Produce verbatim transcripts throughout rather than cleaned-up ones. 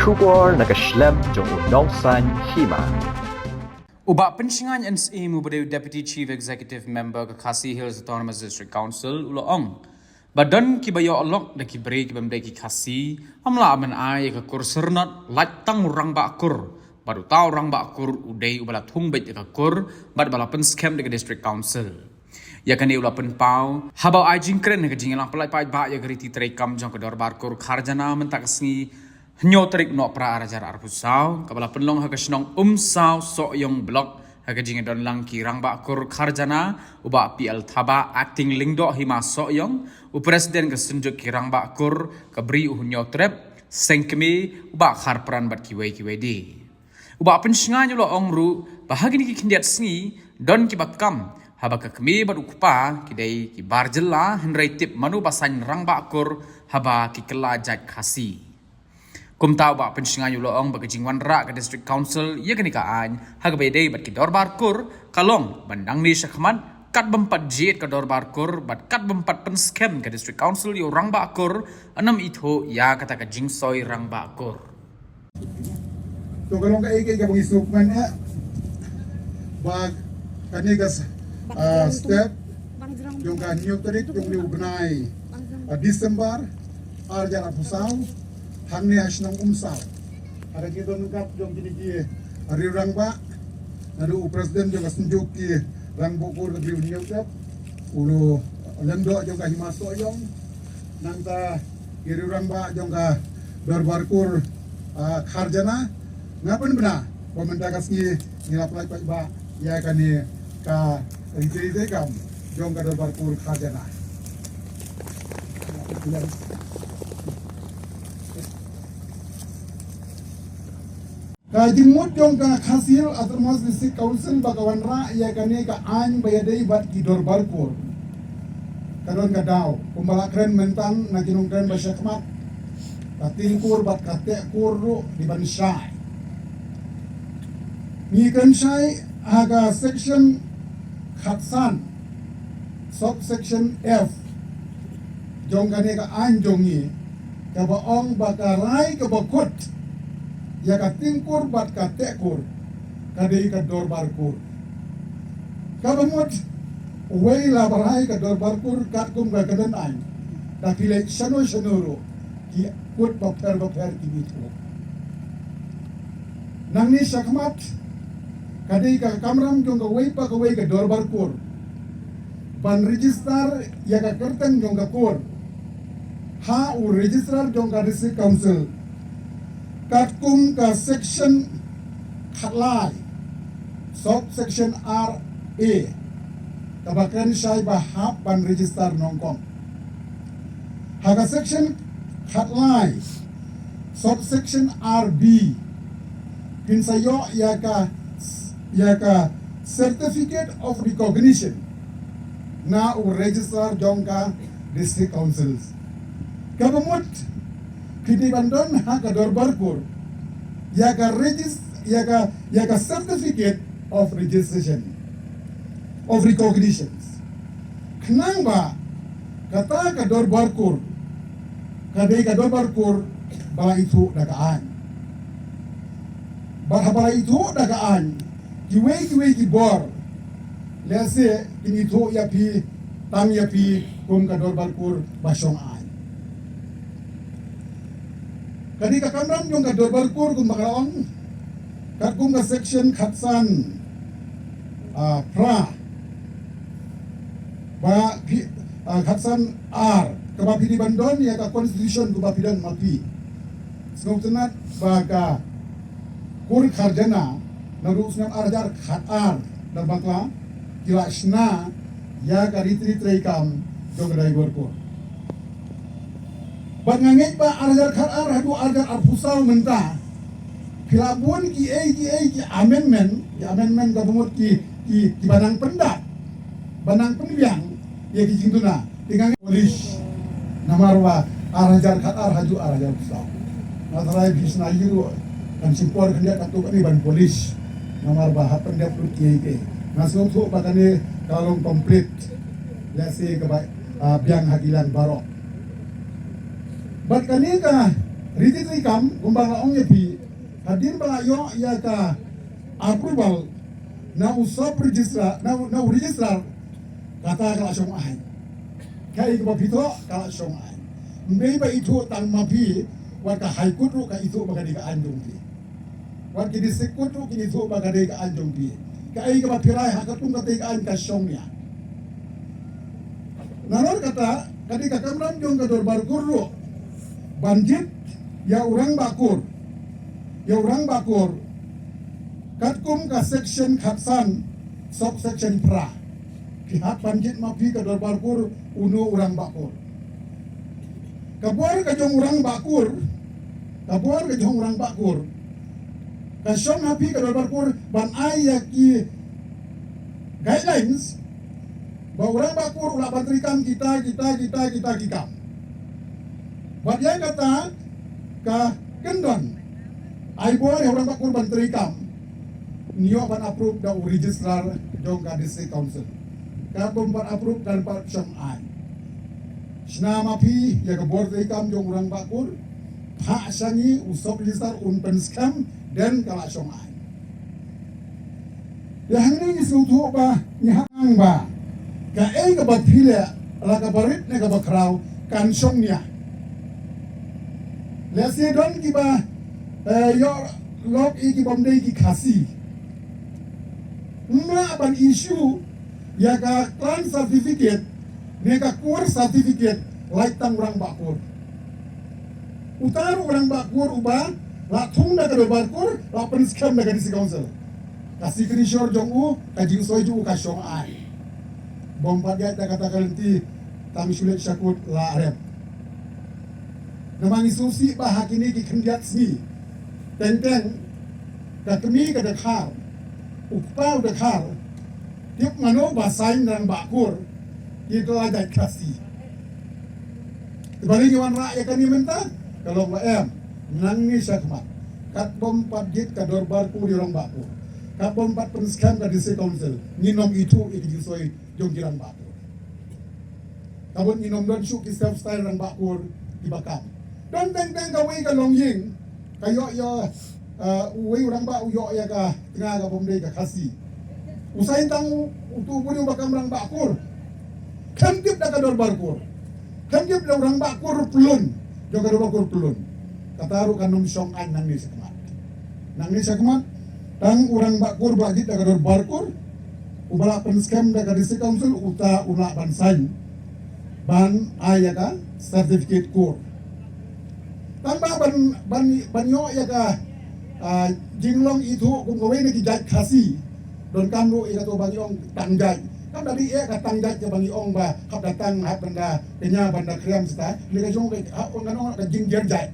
Khubor na ka shlem jong u nongsaiñ hima. U Bah Pynshngain N Syiem uba dei u Deputy Chief Executive Member ka Khasi Hills Autonomous District Council u la ong ba don kiba ïoh lok da ki briew kiba ym dei ki Khasi, ym lah ban ai ïa ka kur syrnod lait tang u rangbah kur, bad uta u rangbah kur u dei uba la thung beit ïa ka kur bad ba la pynskhem da ka District Council. Ïa kane u la pynpaw haba u ai jingkren ha ka jingïalang pyllait paidbah ïa ka riti treikam jong ka Dorbar Kur Kharjana mynta ka sngi hynñiew tarik Nohprah ar hajar arphew saw, kaba la pynlong ha ka shnong Umsaw Sohiong Block, ha ka jingdon lang ki rangbah kur Kharjana, u Bah P L Thabah, Acting Lyngdoh Hima Sohiong, u President ka Synjuk ki Rangbah Kur, ka Bri u Hynñiewtrep, Seng Kmie, u Bah Kharpran bad kiwei kiwei de. U Bah Pynshngain u la ong ruh ba ha kine ki khyndiat sngi don kiba kam haba ka kmie bad u kpa ki dei ki bar jylla, hynrei tip mano ba saiñ rangbah kur haba ki kylla jait Khasi. Kumta u Bah Pynshngain u la ong ba ka jingwanrah ka District Council ïa kane ka aiñ ha kaba ïadei bad ki dorbar kur ka long ban nangne shakhmat, kat bym pat jied ka dorbar kur bad kat bym pat pynskhem ka District Council ïa u rangbah kur, ym ithuh ïa kata ka jingsoi rangbah kur. To ka long kaei kaei kaba ngi sngewkmen eh ba kane ka s-, ah, step jong ka hynñiew tarik jong une u bnai, ah, December ar hajar arphew saw, hangne ha shnong Umsaw. Ha ka jingdon ryngkat jong kine ki riewrangbah, naduh u President jong ka Synjuk ki Rangbah Kur ka Bri u Hynñiewtrep, u Lyngdoh jong ka Hima Sohiong, nangta ki riewrangbah jong ka Dorbar Kur, ah, Kharjana, nga pynbna ba mynta ka sngi ngi la pyllait paidbah ïa kane ka riti treikam jong ka Dorbar Kur Kharjana. Ka jingmut jong ka Khasi Hills Autonomous District Council ba ka wanrah ïa kane ka aiñ ba ïadei bad ki dorbar kur, ka don ka daw kumba la kren mynta na ki nongkren ba shakhmat, ka tyngkur bad ka tehkur ruh dei ban shai. Ngi kren shai ha ka section khatsan, subsection F jong kane ka aiñ jong ngi, kaba ong ba ka rai kaba kut ïa ka tyngkur bad ka tehkur ka dei ka dorbar kur. Kaba mut uwei la ba rai ka dorbar kur katkum ka kyndon aiñ, da ki leit shano shano ruh ki kut bapher bapher ki mih. Nangne shakhmat ka dei ka kamram jong kawei pa kawei ka dorbar kur ban register ïa ka kyrteng jong ka kur ha u registrar jong ka District Council katkum ka section khatlai, subsection R A, kaba kren shai ba hap ban register nyngkong. Ha ka section khatlai, subsection R B, phin sa ïoh ïa ka, ïa ka certificate of recognition na u registrar jong ka District Councils. Kaba mut phi dei ban don ha ka dorbar kur ïa ka regis-, ïa ka, ïa ka certificate of registration, of recognitions. Khnang ba kata ka dorbar kur ka dei ka dorbar kur ba la ithuh da ka aiñ. Bad haba la ithuh da ka aiñ, kiwei kiwei ki bor, lehse kin ithuh ïa phi, tang ïa phi kum ka dorbar kur ba shong aiñ. Ka dei ka kamram jong ka dorbar kur kumba ka la ong katkum ka section khatsan, ah, phra, ba phi, ah, khatsan ar, kaba phi dei ban don ïa ka constitution kaba phi don ma phi. Sngewtynnat ba ka kur Kharjana naduh snem ar hajar khatar da bakla ki la shna ïa ka riti treikam jong ka dorbar kur. Bad nga ngeit ba ar hajar khatar haduh ar hajar arphew saw mynta phi la bun kiei kiei ki amendment, ki amendment kaba mut ki, ki, kiba nang pyndap, ba nang pynbiang ïa ki jingduna. Te nga ngeit polish namar ba ar hajar khatar haduh ar hajar arphew saw. Nga tharai phi shna ïa ruh kan shim por khyndiat katto katne ban polish namar ba hap pyndep lut kiei kiei. Nga sngewthuh ba kane ka long complete, lehse kaba, ah, biang ha ki liang baroh. Bad kane ka Riti treikam kumba nga ong ïa phi, hadien ba la ïoh ïa ka approval na u sub registrar, na u, na u registrar, kata ka la shong aiñ. Kaei kaba phi thoh ka la shong aiñ. Ym dei ba ithuh tang ma phi, wat ka High Court ruh ka ithuh ba ka dei ka aiñ jong phi. Wat ki District Court ruh kin ithuh ba ka dei ka aiñ jong phi. Kaei kaba phi rai ha kata ka dei ka aiñ, ka shong nia. Nalor kata, ka dei ka kamram jong ka Dorbar Kur ruh ban jied ïa u Rangbah Kur, ïa u Rangbah Kur katkum ka section khatsan, subsection phra. Phi hap ban jied ma phi ka Dorbar Kur uno u Rangbah Kur. Ka bor ka jong u Rangbah Kur, ka bor ka jong u Rangbah Kur ka shong ha phi ka Dorbar Kur ban ai ïa ki guidelines ba u Rangbah Kur u lah ban treikam kita, kita, kita, kita ki kam. Bad ïa kata ka kyndon ai bor ïa u Rangbah Kur ban treikam, ngi ïoh ban approve da u registrar jong ka District Council. Katba ym pat approve kan pat shong aiñ. Shna ma phi ïa ka bor treikam jong u Rangbah Kur, phah sha ngi, u sub registrar un pynskhem, then ka la shong aiñ. Ïa hangne ngi sngewthuh ba ngi hap nang ba kaei kaba phi leh, la kaba rit ne kaba khraw, kan shong nia. Lehse don kiba, eh, ïoh lok ïa ki bym dei ki Khasi. Ym lah ban issue ïa ka clan certificate ne ka Kur certificate, lait tang u Rangbah Kur. Uta ruh u Rangbah Kur uba la thung da ka Dorbar Kur, la pynskhem da ka District Council. Ka signature jong u, ka jingsoi jong u ka shong aiñ. Bym pat ïaid da kata ka lynti, tang shu leit sha kut la rem. Namar ngi sngewsih ba ha kine ki khyndiat sngi, teng teng ka kmie ka dkhar, u kpa u dkhar, tip mano ba sign Rangbah Kur, ki la jait Khasi. Te balei ngi wanrah ïa kane mynta? Ka long ba em, nangne shakhmat, katba ym pat jied ka Dorbar Kur ïa u Rangbah Kur, katba ym pat pynskhem ka District Council, ngin ym ithuh ïa ki jingsoi jong ki Rangbah Kur. Ka mut ngin ym don shuh ki self style Rangbah Kur kiba kam. Don teng teng kawei ka longïing, ka ïoh ïa, eh, uwei u rangbah u ïoh ïa ka tnga kaba ym dei ka Khasi. U sign tang u, utu u briew ba kam Rangbah Kur. Khlem tip da ka Dorbar Kur. Khlem tip da u Rangbah Kur Pyllun, jong ka Dorbar Kur Pyllun. Kata ruh kan ym shong aiñ nangne shakhmat. Nangne shakhmat, tang u Rangbah Kur ba jied da ka Dorbar Kur, uba la pynskhem da ka District Council, uta u lah ban sign ban ai ïa ka certificate kur. Tang ba ban, ban, ban ïoh ïa ka, ah, jinglong ithuh kum kawei na ki jait Khasi. Donkam ruh ïa kato ba ngi ong tang jait. Kam da dei eh ka tang jait kaba ngi ong ba hap da tang, hap ban da kñia, ban da khriam sita. Lei ka jong ka, ha, ong, ngan ong ka jingjer jait.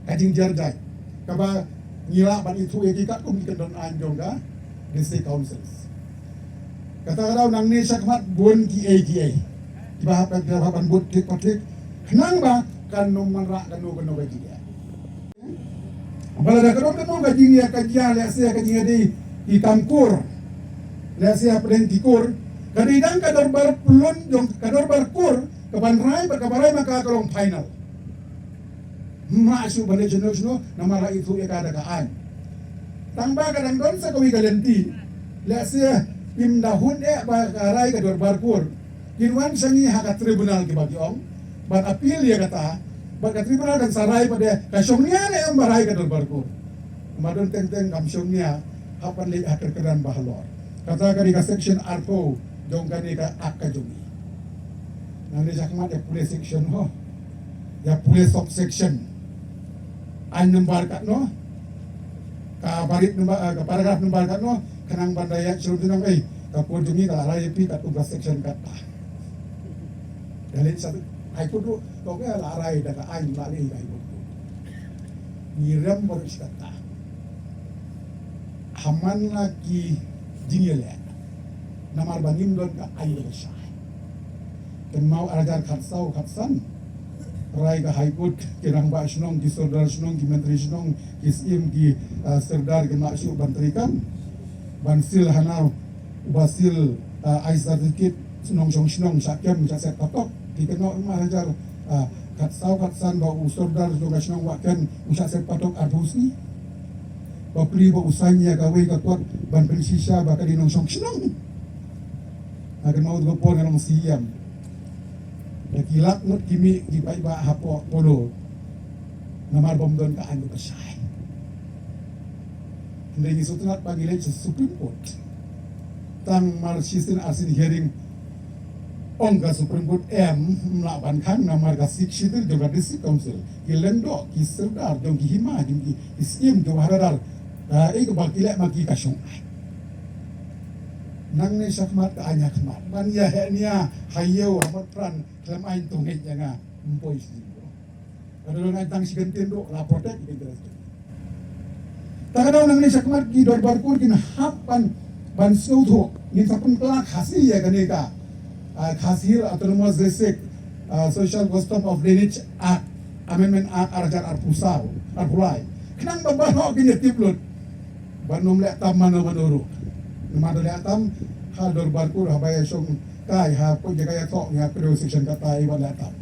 Ka jingjer jait. Kaba ngi lah ban ithuh ïa ki katkum ki kyndon aiñ jong ka District Councils. Kata ka daw nangne shakhmat bun kiei kiei kiba hap, kiba hap ban bud thik pa thik, khnang ba kan ym wanrah kano kano ka jingeh. Ba lada ka don kano ka jingeh, ka jia, lehse ka jingeh dei ki kam kur, lehse hapdeng ki kur, ka dei dang ka Dorbar Pyllun jong, ka Dorbar Kur kaban rai, ba kaba rai ma ka ka long final. Ym lah shuh ban leh shano shano, namar la ithuh ïa ka da ka aiñ. Tang ba ka dang don sa kawei ka lynti, lehse ym da hun eh ba ka rai ka Dorbar Kur, kin wan sha ngi ha ka tribunal kiba ki ong, ban appeal ïa kata, bad ka tribunal kan sa rai pat de ka shong nia ne em ba rai ka Dorbar Kur. Namar don teng teng kam shong nia, hap ban leit ha ka kyrdan ba halor. Kata ka dei ka section arphew jong kane ka Act ka jong ngi. Nangne shakhmat ïa pule section ho, ïa pule subsection. Aiñ number katno, ka barit number, eh, ka paragraph number katno, khnang ban da ïa shlur, khnang, eh, ka kur jong ngi ka la rai ïa phi katkum ka section kata. Ïa leit sha High Court ruh, to ka la rai da ka aiñ, la leh High Court. Ngi rem baroh shi katta ha man la ki jingïaleh, namar ba ngim don ka aiñ kaba shai. Kynmaw ar hajar khatsaw khatsan, rai ka High Court, ki rangbah shnong, ki sordar shnong, ki myntri shnong, ki syiem, ki, ah, sordar, kynmaw shuh ban treikam, ban seal hana uba seal, ah, ai certificate shnong shong shnong, shah kem shah set patok. Ki kynnoh ma hajar, ah, Khatsaw khatsan ba u sordar jong ka shnong Wahken u shah set patok arphew sngi. Ba plie ba u sain ïa kawei ka kot ban pynshisha ba ka dei nongshong shnong. Ha kane ka por nga long C M. Ïa ki lak ngut ki mih ki paidbah hapoh Polo. Namar bym don ka aiñ kaba shai. Hynrei ngi sngewtynnat ba ngi leit sha Supreme Court. Tang mar shisien arsien hearing, ong ka Supreme Court em, ym lah ban khang namar ka Sixth Schedule jong ka District Council, ki lyngdoh, ki sordar jong ki hima, jong ki, ki syiem, ki wahadar, eh, kaba ki leh ma ki ka shong aiñ. Nangne shakhmat ka aiñ hakhmat. Ban ïa heh nia ha ïew ha mot pran khlem aiñ, to ngeit ïa nga, ym poi shisien. Ka don ai tang shi kyntien ruh, la protect ki interest. Ta ka daw nangne shakhmat ki dorbar kur kin hap ban, ban sngewthuh, ngin sa pynkylla Khasi ïa kane ka, ah, Khasi Hills Autonomous District, ah, Social Custom of Drainage Act, Amendment Act ar hajar arphew saw, arphew lai. Khnang ba baroh kin ïa tip lut. Ban ym leh tam mano mano ruh. Namar da leh tam ha dorbar kur, haba ïa shong kai ha poi jaka ïathoh, ïa kdew section kata ïa ban leh tam.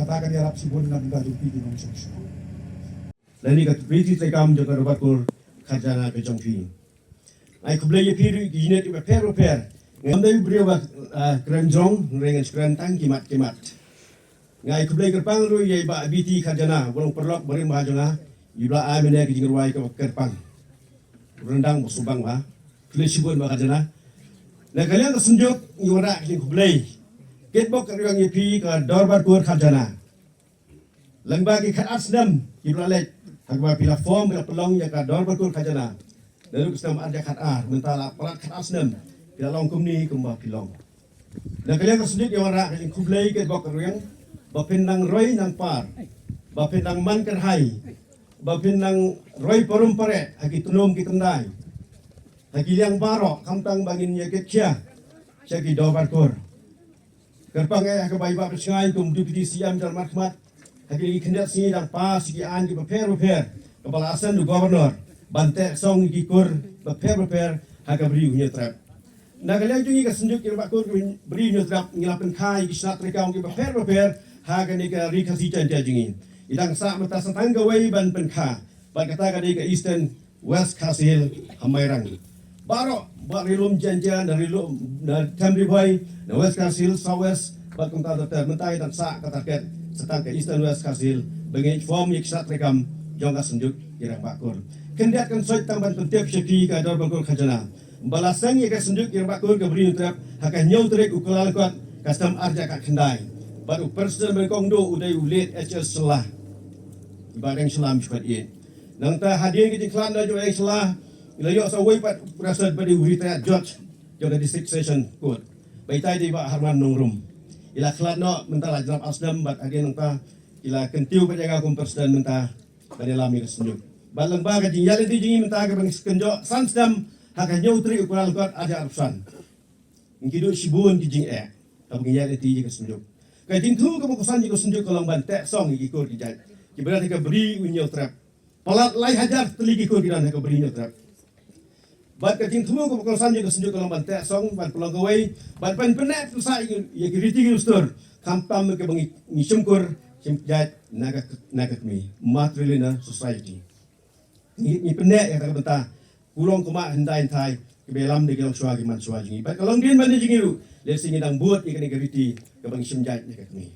Kata kan ïarap shibun na bynta jong phi ki nongshong shnong. Lane ka riti treikam jong ka dorbar kur khajana ka jong phi. Ai khublei ïa phi ruh ki unit kiba pher ba pher. Ngam dei u briew ba, ah, kren jrong, hynrei ngan kren tang ki mat ki mat. Nga ai khublei kyrpang ruh ïa i Bah B T Khajana, ba long paralok barim bha jong nga, i ba la ai mynne ka jingrwai kaba kyrpang. Ryndang ba subang bha. Khublei shibun Bah Khajana. Na ka liang ka Synjuk ngi wanrah ka jingkhublei. Kitbok ka riang ïa phi ka Dorbar Kur Khajana. Lyngba ki khatar snem ki ba la leit, ha kaba phi la form, phi la pynlong ïa ka Dorbar Kur Khajana. Naduh ka snem ar hajar khatar, mynta la palat khatar snem phi la long kumne kumba phi long. Na ka liang ka Synjuk ngi wanrah ka jingkhublei, kitbok ka riang, ba phin nang roi nang par, ba phin nang man kyrhai, ba phin nang roi parum pareh ha ki tnum ki tndai, ha ki liang baroh, khamtam ba ngin ïa kit khia sha ki Dorbar Kur. Kyrpang eh ha kaba i Bah Pynshngaiñ kum Deputy C M jan markhmat, ha kine ki khyndiat sngi dang pass ïa ki aiñ kiba pher ba pher, kaba la assign da u Governor ban teh song ïa ki kur ba pher ba pher ha ka Bri u Hynñiewtrep. Na ka liang jong ngi ka Synjuk ki Rangbah Kur ka Bri u Hynñiewtrep, ngi la pynkha ïa ki shnat treikam kiba pher ba pher ha kane ka Ri Khasi Jaiñtia jong ngi. I dang sah mynta sa tang kawei ban pynkha, bad kata ka dei ka Eastern West Khasi Hills ha Mairang. Baroh, ba ri lum Jaiñtia, na ri lum, na Them Ri Bhoi, na West Khasi Hills, South West, bad kumta ter ter, mynta i dang sah ka target sa tang ka Eastern West Khasi Hills, ba ngin form ïa ki shnat treikam jong ka Synjuk ki Rangbah Kur. Khyndiat kan soi tang ban pyntip sha phi ka Dorbar Kur Khajana, ba la seng ïa ka Synjuk ki Rangbah Kur ka Bri u Hynñiewtrep ha ka hynñiew tarik u Kyllalyngkot ka snem ar hajar khatkhyndai. Bad u President ba nyngkong duh u dei u late H S Shylla, i Bah Reng Shylla, mishpat ïeit. Nangta hadien ka jingkhlad noh jong u Reng Shylla, ngi la ïoh sa uwei pat u President ba dei u retired judge jong ka District Session Court, ba itai dei Bah Harman Nongrum. I la khlad noh mynta la jrap ar snem, bad hadien nangta i la kyntiew pat ïa nga kum President mynta ban ïalam ïa ka Synjuk. Bad lyngba ka jingïaid lynti jong ngi mynta kaba ngi kynjoh san snem ha ka hynñiew tarik u Kyllalyngkot ar hajar arphew san, ngi duh shibun ki jingeh haba ngi ïaid lynti ïa ka Synjuk. Ka jingthmu kaba kongsan jong ka Synjuk ka long ban teh song ïa ki kur ki jait kiba don ha ka Bri u Hynñiewtrep. Palat lai hajar tylli ki kur ki don ha ka Bri u Hynñiewtrep. Bad ka jingthmu kaba kongsan jong ka Synjuk ka long ban teh song, ban pynlong kawei, ban pyn-, pynneh pynsah ïa ki riti ki dustur, khamtam kaba ngi, ngi shim kur shim jait na ka, na ka kmie, matrilineal society. Ngi, ngi pynneh ïa kata ka bynta, kulong kumba hyndai hynthai, kiba ïalam da ki longshuwa ki manshuwa jong ngi. Bad ka longdien ban da jong ngi ruh, lehse ngi dang bud ïa kane ka riti kaba ngi shim jait na ka kmie.